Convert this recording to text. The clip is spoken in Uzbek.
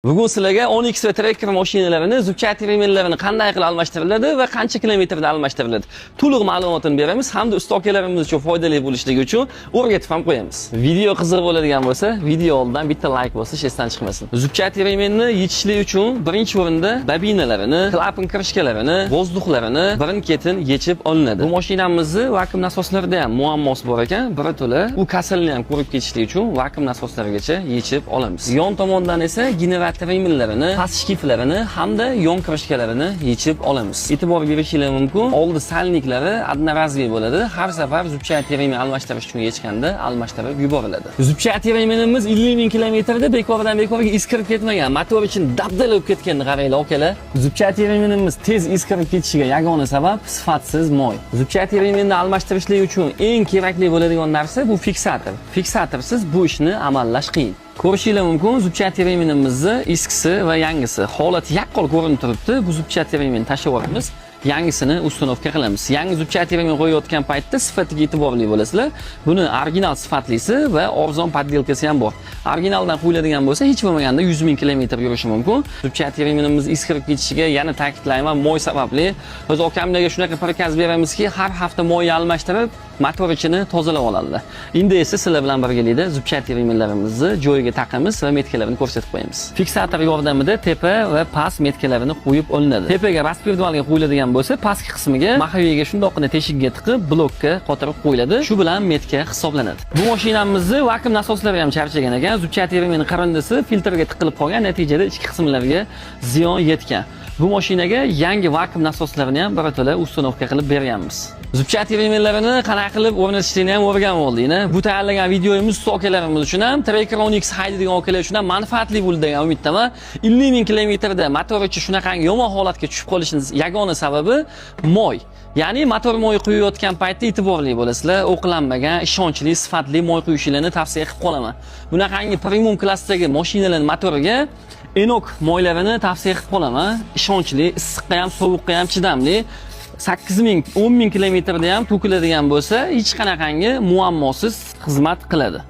Bugun sizlarga Onix va Tracker mashinalarini зубчатый ремень larini qanday qilib almashtiriladi va qancha kilometrda almashtiriladi, to'liq ma'lumotini beramiz hamda usta akalarimiz uchun foydali bo'lishligi uchun o'rgatib ham qo'yamiz. Video qiziq bo'ladigan bo'lsa, video oldidan bitta like bosish esdan chiqmasin. Зубчатый ремень ni yechishlik uchun birinchi o'rinda bobinalarini, klapan крышка larini, воздух larini birin-ketin yechib olinadi. Bu mashinamizni vakuum nasoslarida ham muammosi bor ekan, birato'la u kasalni ham ko'rib ketishlik uchun vakuum nasoslarigacha yechib olamiz. Yon tomondan esa generator ремень larini, past shkiflarini hamda yon крышка larini yechib olamiz. E'tibor berishinglar mumkin, oldi сальник lari одноразовый bo'ladi. Har safar зубчатый ремень almashtirish uchun yechganda almashtirib yuboriladi. Зубчатый ремень imiz 50 ming kilometrda bekordan bekorga iz kirib ketmagan. Motor için dabdala bo'lib ketganini qaranglar, akalar. Зубчатый ремень imiz tez iz kirib ketishiga yagona sabab sifatsiz moy. Зубчатый ремень ni almashtirishlik uchun eng kerakli bo'ladigan narsa bu fiksator. Fiksatorsiz bu ishni amallash qiyin. Ko'rishinglar mumkin, зубчатый ремень imizni eskisi va yangisi. Holati yaqqol ko'rinib turibdi. Bu зубчатый ремень tashlab yuboramiz. Yangisini установка qilamiz. Yangi зубчатый ремень qo'yayotgan paytda sifatiga e'tiborli bo'lasizlar. Buni original sifatlisi va arzon подделка si ham bor. Originaldan qo'yiladigan bo'lsa, hech bo'lmaganda 100 ming kilometr yurishi mumkin. Зубчатый ремень imiz iz kirib ketishiga yana ta'kidlayman, moy sababli. Biz okamlarga shunaqa приказ beramizki, har hafta moy almashtirib, motor ichini tozalab oladilar. Endi esa sizlar bilan birgalikda зубчатый ремень larimizni joyiga taqamiz va метка larini ko'rsatib qo'yamiz. Fiksator yordamida tepa va past метка larini qo'yib olinadi. Tepaga распредвал ga qo'yiladigan bo'lsa, pastki qismiga маховик ga shundoqqina teshigiga tiqib, blokka qotirib qo'yiladi. Shu bilan метка hisoblanadi. Bu mashinamizni vakuum nasoslari ham charchagan ekan. Зубчатый ремень qirindisi filtrga tiqilib qolgan, natijada ichki qismlarga ziyon yetgan. Bu mashinaga yangi vakuum nasoslarini ham birato'la установка qilib berganmiz. Зубчатый ремень larini qanaqa qilib o'rnatishni ham o'rganib oldik. Bu tayyorlagan videomiz usta akalarimiz uchun ham, Tracker Onix haydaydigan akalar uchun ham manfaatli bo'ldi degan umiddaman. 50 ming kilometrda motor ichi shunaqangi yomon holatga tushib qolishining yagona sababi moy. Ya'ni motor moyi quyayotgan paytda e'tiborli bo'lasizlar. O'qlanmagan, ishonchli, sifatli moy quyishinglarni tavsiya qilib qolaman. Bunaqangi premium klassdagi mashinalar motoriga Enok moylarini tavsiya qilib qolaman. Ishonchli, issiqqa ham, sovuqqa ham chidamli. 8 ming, 10 ming kilometrda ham to'kiladigan bo'lsa, hech qanaqangi muammosiz xizmat qiladi.